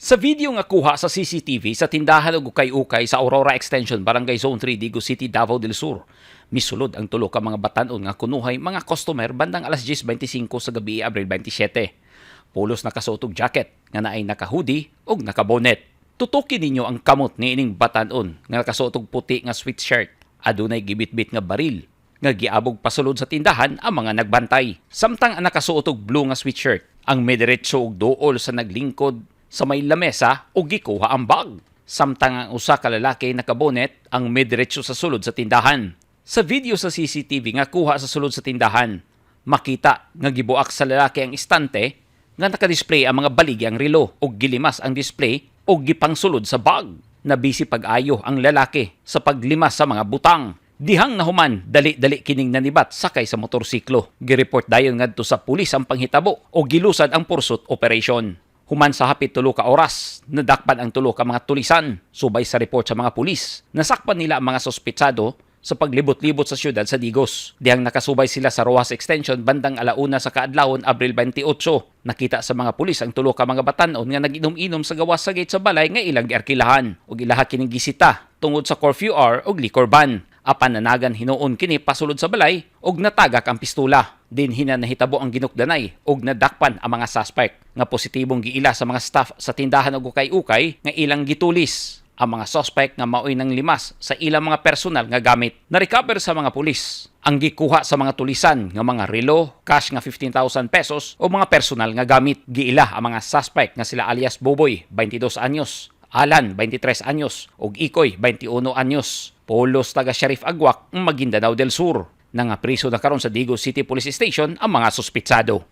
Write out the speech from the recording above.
Sa video nga kuha sa CCTV sa tindahan og ukay-ukay sa Aurora Extension, Barangay Zone 3, Digos City, Davao del Sur, misulod ang tulo ka mga batan-on nga kunuhay mga customer bandang alas 10:25 sa gabi, Abril 27. Pulos nakasuot og jacket nga naay naka-hoodie ug nakabonet. Tutuki ninyo ang kamot niining batan-on nga nakasuot og puti nga sweatshirt. Adunay gibitbit nga baril nga giabog pasulod sa tindahan ang mga nagbantay. Samtang ang nakasuot og blue nga sweatshirt ang midiretso og duol sa naglingkod sa may lamesa ug gikuha ang bag. Samtang ang usa ka lalaki nakabonet ang midiretso sa sulod sa tindahan. Sa video sa CCTV nga kuha sa sulod sa tindahan, makita nga gibuak sa lalaki ang istante nga nakadisplay ang mga baligyang relo ug gilimas ang display ug gipangsulod sa bag. Nabisi pag-ayo ang lalaki sa paglimas sa mga butang. Dihang nahuman, dali-dali kining nanibat sakay sa motorsiklo. Gireport dayon ngadto sa pulis ang panghitabo o gilusad ang pursuit operation. Human sa hapit 3 ka oras, nadakpan ang tulo ka mga tulisan. Subay sa report sa mga pulis, nasakpan nila ang mga sospetsado sa paglibot-libot sa siyudad sa Digos. Dihang nakasubay sila sa Roxas Extension bandang 1:00 sa kaadlawon, Abril 28. Nakita sa mga pulis ang tulo ka mga batanon nga naginom-inom sa gawas sa gate sa balay nga ilang giarkilahan ug ilaha kining gisita tungod sa curfew hour ug liquor ban. Apan nanagan hinuon kini pasulod sa balay ug natagak ang pistula. Dinhi na nahitabo ang ginukdanay ug nadakpan ang mga suspect nga positibong giila sa mga staff sa tindahan og ukay-ukay nga ilang gitulis. Ang mga suspect nga maoy nang limas sa ilang mga personal nga gamit. Na-recover sa mga pulis ang gikuha sa mga tulisan nga mga relo, cash nga 15,000 pesos o mga personal nga gamit. Giila ang mga suspect nga sila alias Boboy, 22 anyos, Alan, 23 anyos, ug Ikoy, 21 anyos. Pulos taga Shariff Aguak, Maguindanao del Sur. Nangapriso na karon sa Digos City Police Station ang mga suspitsado.